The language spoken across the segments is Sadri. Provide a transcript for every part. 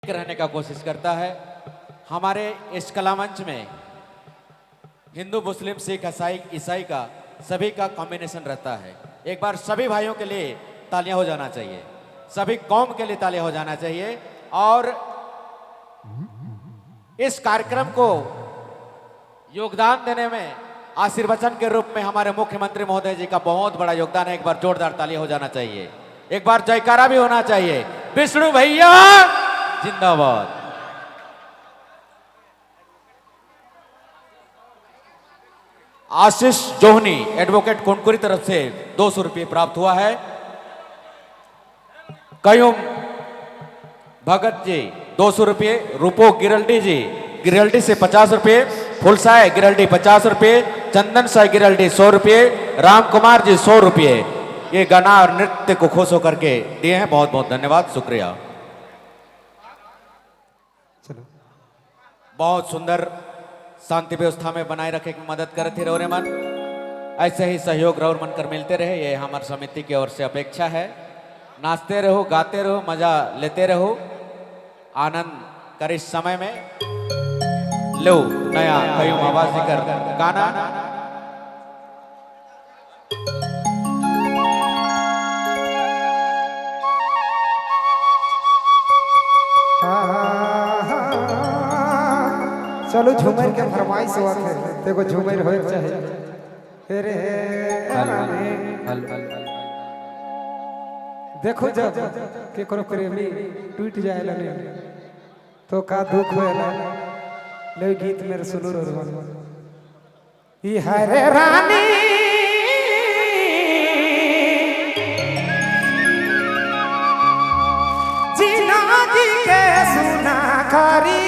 रहने का कोशिश करता है। हमारे इस कलामंच में हिंदू, मुस्लिम, सिख, ईसाई ईसाई का सभी का कॉम्बिनेशन रहता है। एक बार सभी भाइयों के लिए तालियां हो जाना चाहिए, सभी कौम के लिए तालियां हो जाना चाहिए। और इस कार्यक्रम को योगदान देने में आशीर्वचन के रूप में हमारे मुख्यमंत्री महोदय जी का बहुत बड़ा योगदान है। एक बार जोरदार ताली हो जाना चाहिए, एक बार जयकारा भी होना चाहिए। विष्णु भैया जिंदाबाद। आशीष जोहनी एडवोकेट कुनकुरी तरफ से 200 रुपये प्राप्त हुआ है। कयूम भगत जी 200 रुपये, रूपो गिरल्डी जी गिरल्डी से 50 रुपये, फुलसाय गिरल्डी 50 रुपये, चंदन साय गिरल्डी 100 रुपये, राम कुमार जी 100 रुपये। ये गाना और नृत्य को खुश होकर के दिए हैं। बहुत बहुत धन्यवाद, शुक्रिया। चलो। बहुत सुंदर शांति व्यवस्था में बनाए रखे की मदद करे थे रौरे मन। ऐसे ही सहयोग रौर मन कर मिलते रहे, ये हमारे समिति की ओर से अपेक्षा है। नाचते रहो, गाते रहो, मजा लेते रहो, आनंद कर इस समय में। लो नया कयूम आवाज कर गाना। चलो, झूमर के फरमाइश हुआ थे, देखो झूमर होए चाहे रे। देखो, जब केकरो प्रेमी टूट जाए लने तो का दुख होएला। ले गीत मेरे सुनो रो। ई हरे रानी जिनागी के सुना करी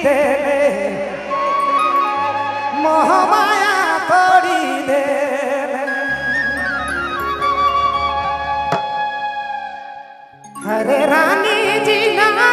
देले, मोहमाया तोड़ी देले। हरे रानी जिनागी